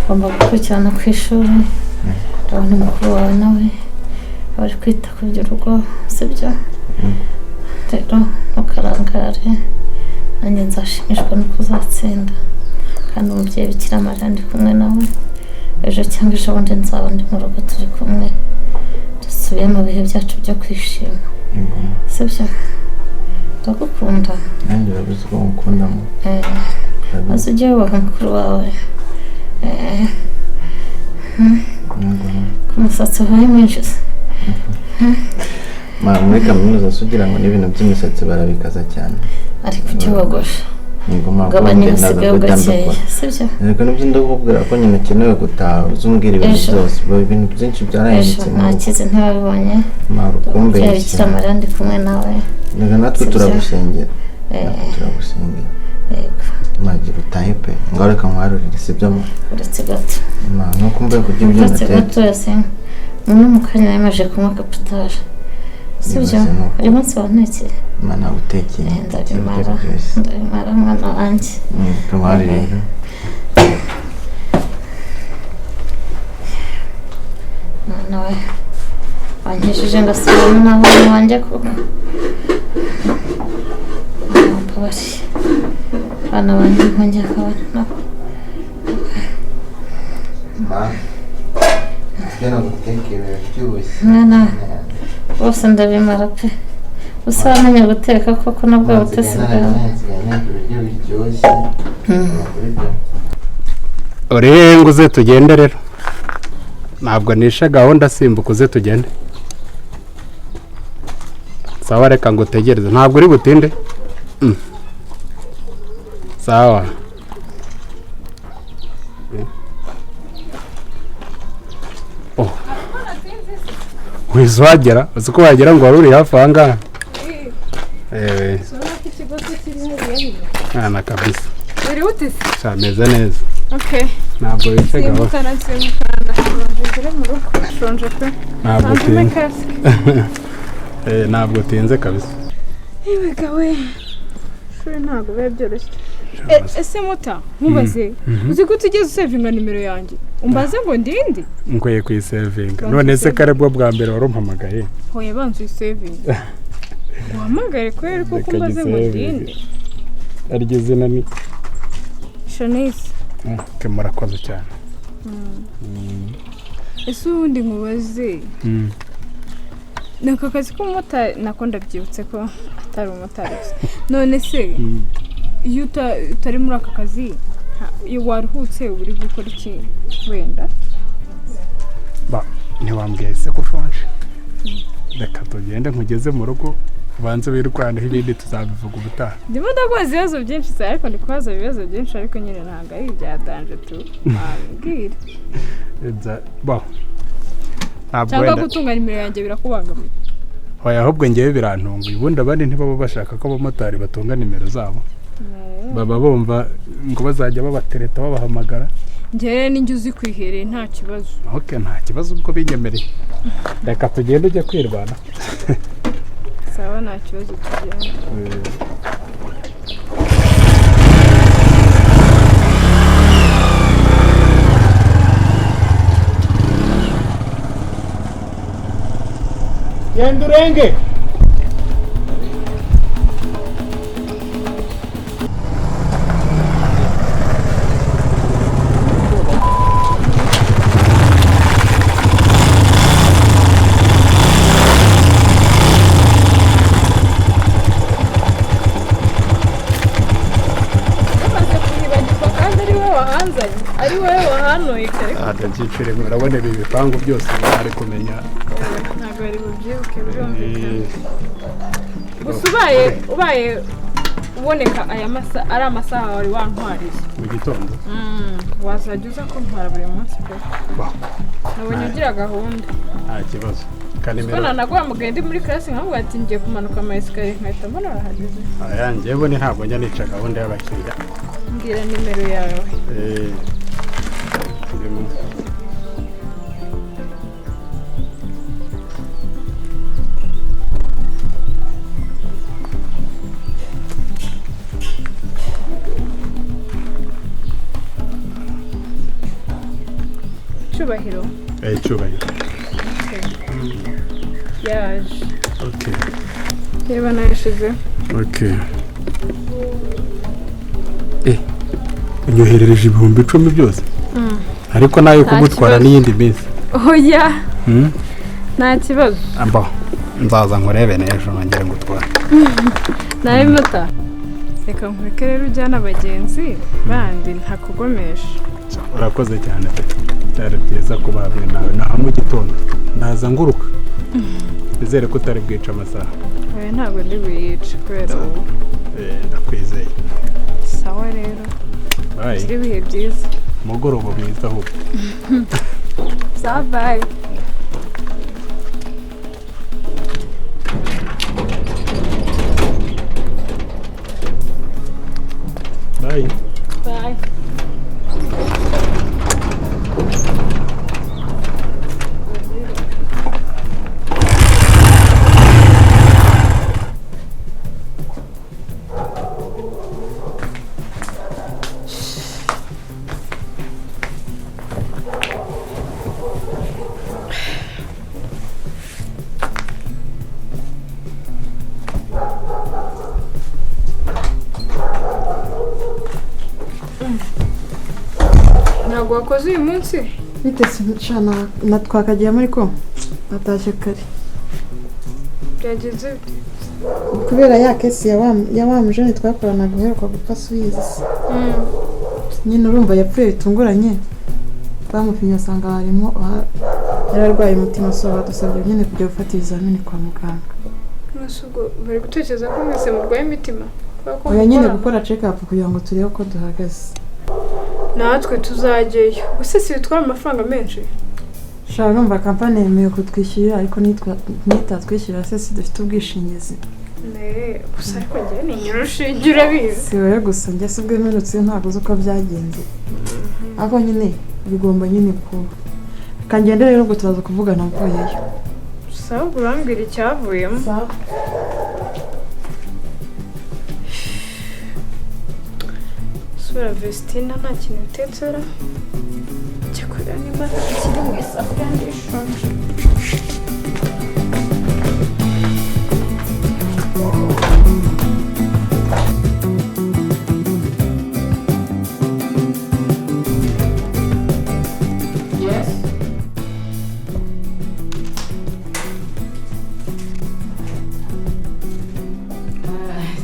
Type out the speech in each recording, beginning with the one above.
Ugomba gukurikirana ku ishuri. Urabona mukuru wawe nawe aba ari kwita ku by'urugo, sibyo? Rero ntukarangare, nanjye nzashimishwa no kuzatsinda, kandi umubyeyi Bikira Mariya ndi kumwe nawe. Ejo cyangwa ejo bundi nzaba ndi mu rugo turi kumwe, dusubiye mu bihe byacu byo kwishima, sibyo? Ndagukunda. Nanjye urabizi ko ngukunda mu. Maze ujye wubaha mukuru wawe. Ku musatsi wabaye mwinshi se? Ma, muri kaminuza se ugira ngo n'ibintu by'imisatsi barabikaza cyane? Ariko ujye wogosha. Nibwo mpamvu ugabanya wenda ndaza usigaye guhita ugakeya, mbikora. Sibyo? Reka nibyo ndakubwira ko nyine ukenewe gutaha uzumbwira ibintu Ejo. byose. Ubu ibintu byinshi Ejo byarahindutse mu rugo. ntakize, ntiwabibonye? Ma, Umubyeyi rukumbeshya. Bikira Mariya ndi kumwe nawe. Reka natwe Sibyo? turagusengera. Natwe turagusengera. Yego. Magira utahe pe, ngaho reka nkwarurire, sibyo ma? Uretse gato. Ma, nuko mvuye kurya ibyo Uretse natetse. gato yose uno mu kanya yamaze kunywa kapitari, sibyo? Ibaze nuko. Uyu munsi wantekeye? Ma, nagutekeye. Ndabimara. Ibiryo byose. Ndabimara, mwana wanjye. Nkwarurire rero. Mwana we, wankijije ngasubiramo n'abana wanjye koko. Mbabariye abana banjye, nkongera nkabana nabo. Ma, ibyo nagutekeye biraryoshye. Mwana, bose ndabimara pe. Gusa wamenye guteka koko nabwo butesi bwawe. Nsigaye nteka ibiryo biryoshye. Kuri byo. Urenga uze tugende rero, ntabwo nishe gahunda, simbuka uze tugende. Sawa, reka ngo utegereze, ntabwo uri butinde. Sawa. Oh. Wize uhagera, uzi ko wagera ngo wari uri hafi aha ngaha. Ewe, Urabona ko ikigo cye kiri hariya nyine. mwana kabisa. Uri ute se? Sha, meze neza. Okay. Ntabwo wishe gahunda. Simbukana, nsimbukana, ndashonje, ngere mu rugo. Ndashonje pe. Ntabwo Ntanze umpe utinze. kasike. Ntabwo utinze kabisa. Yewe gawe. Ishuri ntabwo biba byoroshye. Ese muta, nkubaze. Uzi ko utigeze usevinga nimero yanjye? Umbaze ngo ndinde? Nkwiye kuyisevinga. Banza None se uyisevinge. kare bwo bwa mbere wari umpamagaye? Hoya, banza uyisevinge. Uhamagare kubera ko Reka umbaze ngo gisevinge. ndinde. Aryo zina ni? Shanice. Okay, murakoze cyane. Ese ubundi nkubaze. Ni aka kazi k'umumotari nako ndabyibutse ko atari umumotari gusa. None se iyo utari muri aka kazi, iyo waruhutse uba uri gukora iki wenda? Ba, ntiwambwiye se ko ushonje? Reka tugende nkugeze mu rugo, ubanze wirwaneho, ibindi tuzabivuga ubutaha. Ndimo ndakubaza ibibazo byinshi cyane, ariko ndi kubaza ibibazo byinshi, ariko nyine ntabwo ari ibya danger tu wambwira. Ba, ntabwo Cyangwa wenda gutunga nimero yanjye birakubangamiye? Hoya, ahubwo ngewe birantunguye. Ubundi abandi ntibaba bashaka ko abamotari batunga nimero zabo, baba bumva ngo bazajya babatereta babahamagara. Njyewe ninjye uzi kwihereye, nta kibazo. Ok, nta kibazo, ubwo binyemereye reka tugende ujye kwirwana. Sawa, nta kibazo, tugenda. Genda urenge. Umaze kuhibagirwa kandi ari wowe wahanzanye, ari wowe wahanuye kare. Ndabyicire, murabona ibi bipangu byose bari kumenya. Ntabwo bari bubyibuke, birumvikana. Gusa ubaye uboneka aya masaha ari amasaha wari wantwariye Mu gitondo. Wazajya uza kuntwara buri munsi pe. Ba, Nabonye ugira gahunda. Nta kibazo. Kuko Kanimero. nanaguhamagaye ndi muri classe nkavuga ati ngiye kumanuka ama escalier, nkahita mbona urahageze. Aya njyewe ni ntabwo njya nica gahunda y'abakiriya. Mbwira nimero yawe. Turimo. Cyubahiro? Eh, Cyubahiro. Yaje. Okay. Reba nayashize. Okay. Eh, unyoherereje 10,000 byose? Ariko nayo Nta kugutwara kibazo. n'iyindi minsi. Oya, Mm? nta kibazo. Amba nzaza nkurebe n'ejo nongere ngutware. Nawe muta. Reka nkureke rero ujyane abagenzi bandi ntakugomesha. Urakoze cyane pe. Byari byiza kuba hamwe nawe. Naha mu gitondo ndaza nguruka. Nizere ko utari bwice amasaha. Oya, ntabwo ndi buyice kubera wowe. Eh, ndakwizeye. Sawa rero. Bye. Ugire ibihe byiza. Umugoroba mwiza ahubwo. Sawa, bye. Bye. Bye. Ntabwo wakoze uyu munsi? Bite se na twakagiyemo ariko natashye kare. Byagenze bite? Kubera ya kesi ya wa mujene twakoranaga uheruka gupfa suyizi se. Nyine urumva yapfuye bitunguranye, bamupimye basanga harimo yararwaye umutima, so badusabye nyine kujya gufata ibizamini kwa muganga. Nonese ubwo bari gutekereza ko mwese murwaye imitima? Kubera ko Oya nyine mukorana? gukora check up kugira ngo turebe uko duhagaze. Natwe tuzajyayo. Gusa si bitwara amafaranga menshi? Sha urumva kampani yemeye kutwishyurira ariko nitatwishyurira se si dufite ubwishingizi. Ne, gusa ariko njyewe ni urushinge urabizi. Si wowe gusa, njye si ubwo mperutse ntabwo uzi uko byagenze. Ariko nyine bigomba nyine kuba. Kangende rero ubwo turaza kuvugana mvuyeyo. Sawa, ubwo urambwira icyavuyemo. Sawa. Sura Vestina nta kintu bitetsera. Cyakora niba kiri mu isafuriya ndishonje. Yes.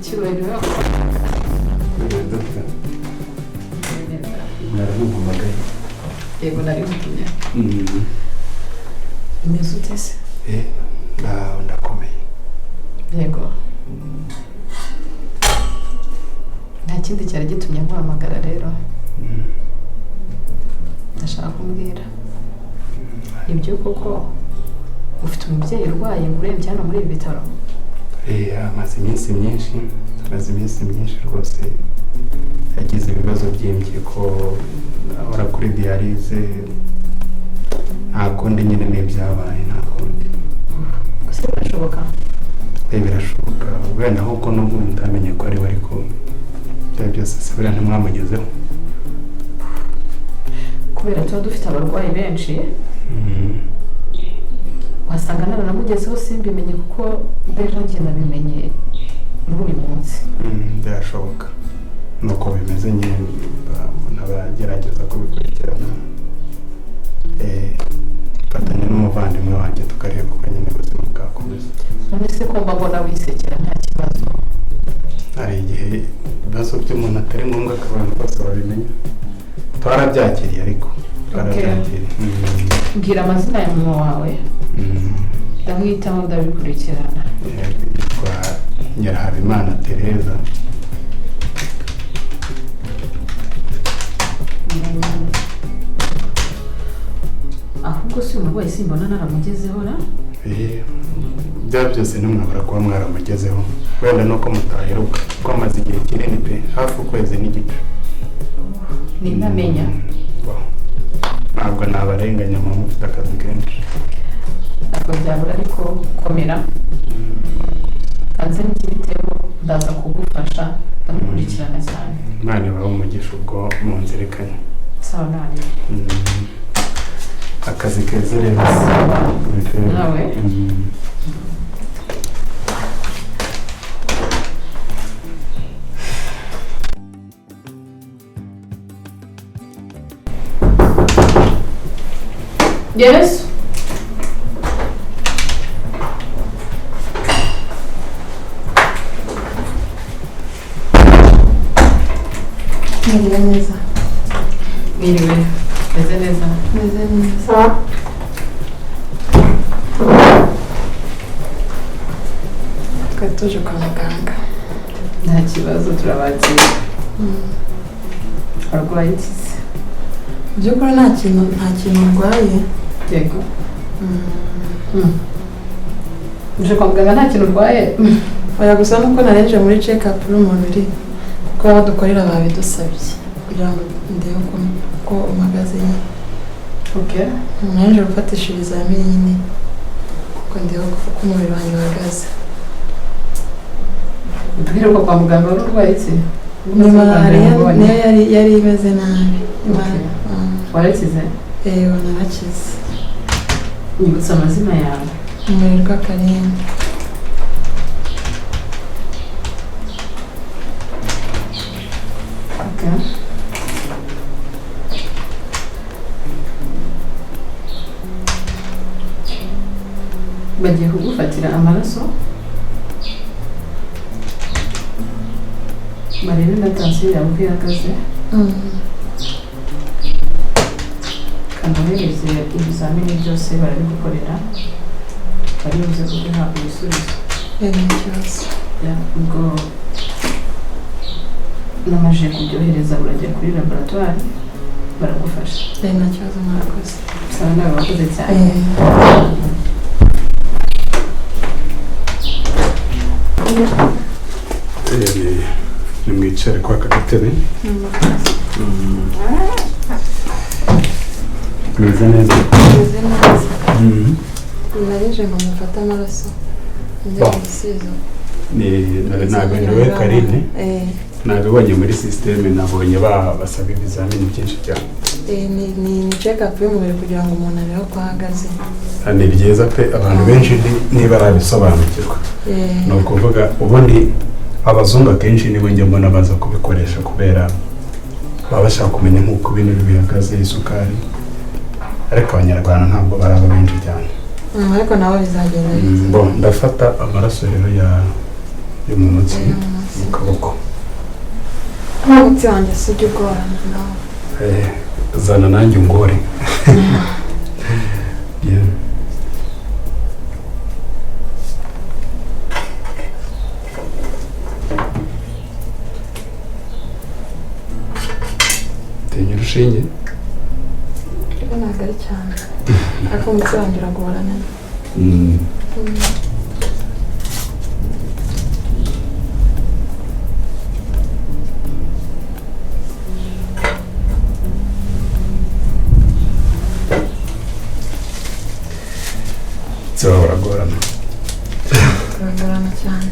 Cyubahiro. Dr. Naramuhamagaye. Yego, nari mutumye. Umeze ute se? Eh, ndakomeye. Yego. Nta kindi cyari gitumye nkuhamagara rero. Ndashaka kumbwira. Ibyo koko ufite umubyeyi urwaye ngo urembye hano muri ibi bitaro? Eh, amaze iminsi myinshi, amaze iminsi myinshi rwose yagize ibibazo by'impyiko, ahora kuri dialyse, nta kundi nyine n'ibyabaye nta kundi. Gusa birashoboka? Eh, birashoboka wenda ahubwo nubwo mutamenye ko ari we, ariko ibyo byose se buriya ntimwamugezeho. Kubera tuba dufite abarwayi benshi, wasanga naranamugezeho simbimenye, kuko deja njye nabimenye muri uyu munsi. Birashoboka nuko bimeze nyine, umuntu aba agerageza kubikurikirana, mfatanya n'umuvandimwe wanjye tukareba uko nyine ubuzima bwakomeza. None se ko mbabona wisekera nta kibazo? Hari igihe ibibazo by'umuntu atari ngombwa ko abantu bose babimenya. Twarabyakiriye ariko twarabyakiriye. Mbwira amazina ya mama wawe. Ndamwitaho, ndabikurikirana. Yitwa Nyirahabimana Tereza. Ahubwo si umurwayi simbona naramugezeho na? Eh, bya byose ntimwabura kuba mwaramugezeho, wenda nuko mutaheruka kuko amaze igihe kinini pe, hafi ukwezi n'igice. Nintamenya. Wow. Ntabwo nabarenganya, mama ufite akazi kenshi. Ntabwo byabura, ariko komera kanze n'ikibitebo, ndaza kugufasha, ndamukurikirana cyane. Imana ibahe umugisha ubwo munzirikanye. Sawa nani. Akazi keza rero. Nawe. Yes. Mwiriwe neza. Mwiriwe. Meze neza. Meze neza. Twari tuje kwa muganga. Nta kibazo, turabakira. Arwaye iki se? Mu by'ukuri nta kintu ndwaye. Yego. Uje kwa muganga nta kintu urwaye? Oya, gusa nuko narenje muri check up y'umubiri kuko aho dukorera babidusabye kugira ngo ndebe uko uhagaze nyine. Okay. Naje gufatisha ibizamini nyine kuko ndebe uko umubiri wanjye uhagaze. Ubwire ko kwa muganga wari urwaye iki? Ni malariya niyo yari imeze nabi. Warakize? Yego, narakize. Nyibutsa amazina yawe. Umurerwa Karine. Okay. Bagiye kugufatira amaraso barebe na tansiyo yawe uko ihagaze, kanohereze ibizamini byose barabigukorera, bari buze kuguha ibisubizo. Ubwo namaze kubyohereza urajya kuri laboratoire baragufasha. Nta kibazo, murakoze. Sawa, nawe wakoze cyane. Nimwicare kwa gatebe. Meze neza. Meze neza. Nareje ngo mufate amaraso njye igisubizo. Ni Karine. Nabibonye muri systeme, nabonye basaba ibizamini byinshi cyane. Ni check up y'umubiri kugira ngo umuntu arebe uko ahagaze. Ni byiza pe, abantu benshi ntibarabisobanukirwa. Ni ukuvuga ubundi abazungu akenshi nibo njya mbona baza kubikoresha kubera baba bashaka kumenya nk'uko ibintu bihagaze, isukari, ariko abanyarwanda ntabwo baraba benshi cyane. Ariko nabo bizagenda biza. Bon, ndafata amaraso rero yo mu mutsi mu kaboko. Umutsi wanjye si ujya ugorana nawe. Zana nanjye ungore. Tinya urushinge? Ntabwo ari cyane, ariko umutsi wanjye uragorana. Uragorana. Uragorana cyane.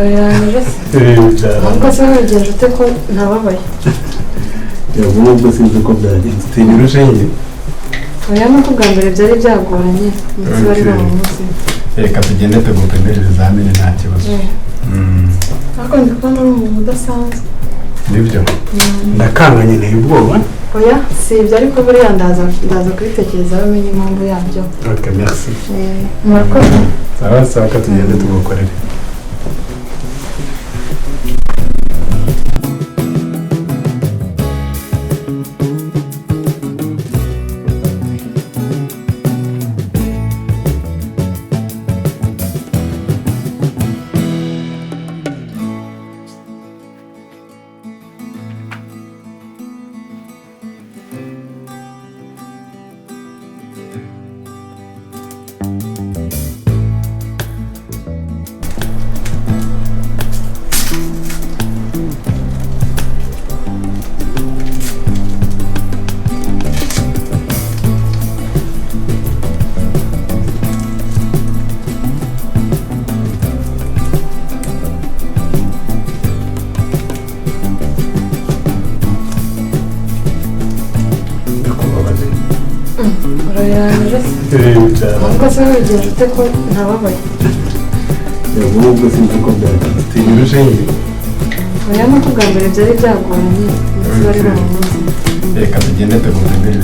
Urabirangije se? Ahubwo se wabigenje ute ko ntababaye? Yego, nubwo sinzi uko byagenze, utinya urushinge? Oya, nuko ubwa mbere byari byagoranye, ndetse bari bamubuze. Reka tugende tugupimire ibizamini, nta kibazo. Ariko ndi kubona uri umuntu udasanzwe. Nibyo, ndakanganye, nteye ubwoba. Oya, si ibyo, ariko buriya ndaza kubitekerezaho umenye impamvu yabyo. Ok, merci. Murakoze. Sawa sawa, ko tugende tugukorere. Ndakubabaza? Urabirangije se? Ahubwo se wabigenje ute ko ntababaye? Yego, nubwo sinzi uko byagenze, utinya urushinge? Oya, nuko ubwa mbere byari byagoranye, ndetse bari bamubuze. Reka tugende tugupimire.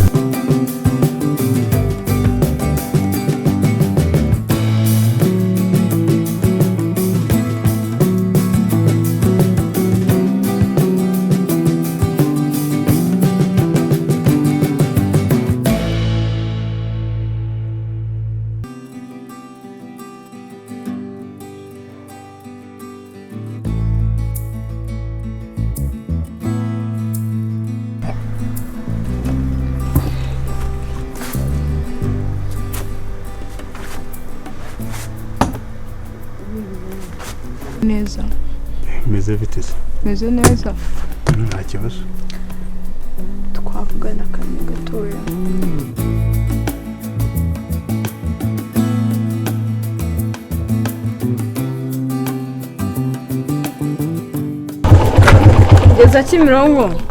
Neza. Bimeze bite se? Meze neza. Nta kibazo. Twavugana akanya gatoya? Ngeza Kimironko.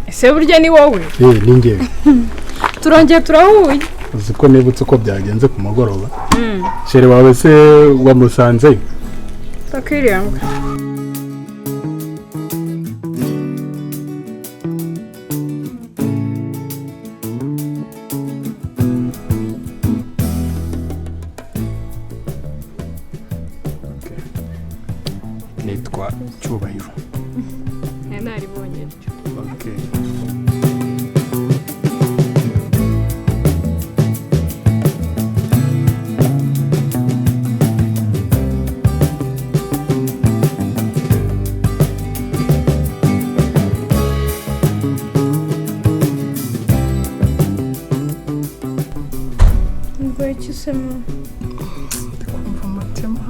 Ese burya ni wowe? Eh, ni njyewe. Turongeye turahuye. Uzi ko nibutse uko byagenze ku mugoroba? Chéri wawe se wamusanze? Takiriyanga. Nitwa Cyubahiro. Naribonye ryo. Okay. Ndwaye iki se ma? Ndi kumva umutima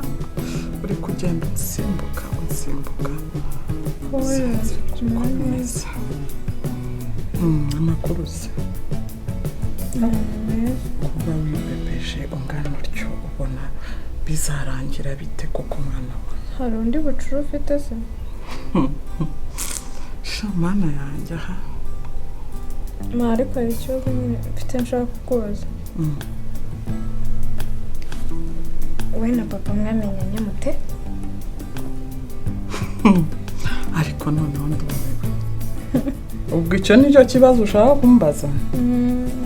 uri kugenda unsimbuka unsimbuka. Sinzi uko bimeze. Amakuru se? Kuba wibebeje ungana utyo, ubona bizarangira bite koko, mwana wawe? Hari undi bucuru ufite se? Sha, mana yanjye, aha. Ma, ariko hari ikibazo nyine mfite nshaka kukubaza. Wowe na papa mwamenyanye mute? Ariko noneho ndumiwe. Ubwo icyo nicyo kibazo ushaka kumbaza?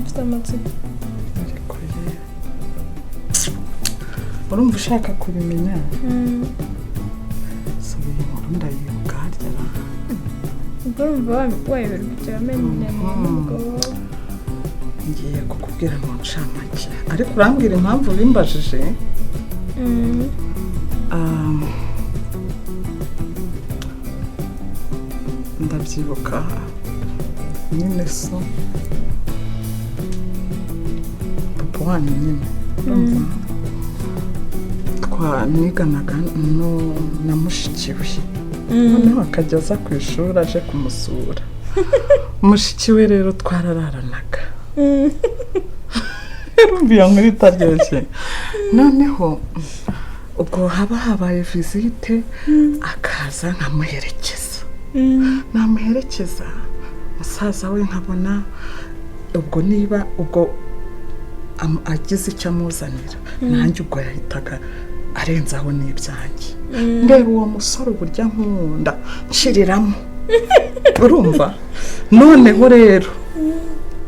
Mfite amatsiko. Ariko ye, urumva ushaka kubimenya? Subiye inkuru, ndayibuka harya ra? Ubwo urumva wayoberwa ibyo wamenyanye n'umugabo wawe? Ngiye kukubwira mu ncamake, ariko urambwira impamvu bimbajije. Ndabyibuka nyine, so papa wanyu nyine, urumva, twaniganaga na mushiki we, noneho akajya aza ku ishuri aje kumusura. Mushiki we rero twarararanaga. Urumva iyo nkuru itaryoshye? Noneho Ubwo haba habaye visite, akaza nkamuherekeza. Namuherekeza, musaza we nkabona ubwo niba ubwo agize icyo amuzanira, nanjye ubwo yahitaga arenzaho n'ibyanjye. Ndeba uwo musore uburyo ankunda, nshiriramo, urumva? Noneho rero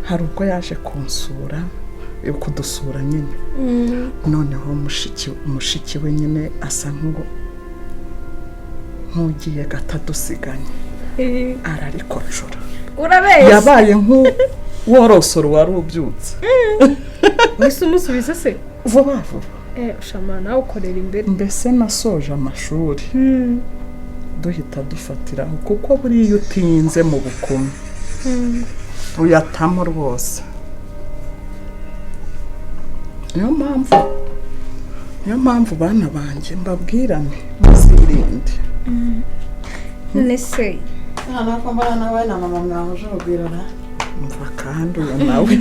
hari ubwo yaje kunsura, kudusura nyine. Noneho mushiki we nyine asa nk'ugiye gato adusiganye, ararikocora. Urabeshya. Yabaye nk'uworosora wari ubyutse. Wahise umusubiza se? Vuba vuba. Shama, nawe ukorera imbere. Mbese nasoje amashuri duhita dufatiraho, kuko buriya utinze mu bukumi uyatamo rwose. Niyo mpamvu bana banjye mbabwirane, muzirinde. None se? Noneho ko mbona nawe na mama mwahuje urugwiro ra! Mva kandi, uyu nawe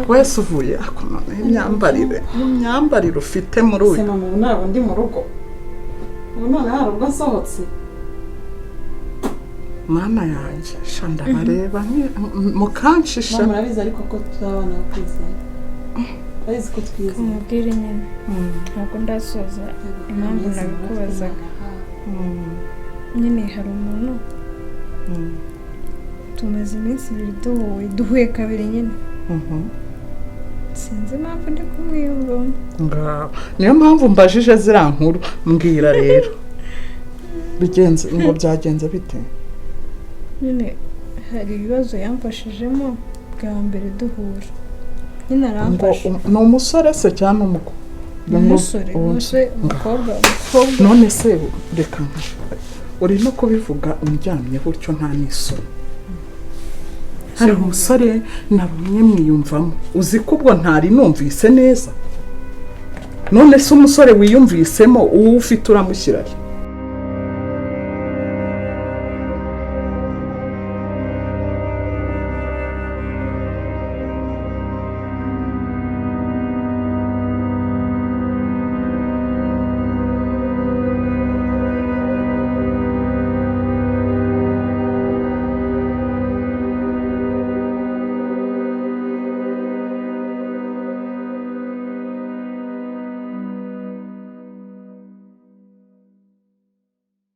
wese uvuye ako. Noneho imyambarire ufite muri Se uyu mama, ubu ntabwo ndi mu rugo, ubu none hari ubwo nsohotse. Mwana yanjye sha, ndabareba mukanshisha. Mama, urabizi ariko ko turi abana bo kwizera, urabizi ko twizera. Umubwire nyine, ntabwo ndasoza impamvu nabikubazaga. Nyine hari umuntu tumaze iminsi 2 duhuye, duhuye kabiri nyine. Sinzi impamvu ndi kumwiyumvamo. Ngaho niyo mpamvu mbajije ziriya nkuru. Mbwira rero, bigenze ngo byagenze bite? Nyine hari ibibazo yamfashijemo bwa mbere duhura nyine. Ngo Aramfasha. Ni umusore se cyangwa umukobwa? Ni umusore. Umusore, umukobwa. None se reka, uri no kubivuga undyamye gutyo, nta n'isoni? Hari umusore nabonye mwiyumvamo, uzi ko ubwo ntari numvise neza? None se umusore wiyumvisemo, uwo ufite uramushyira he?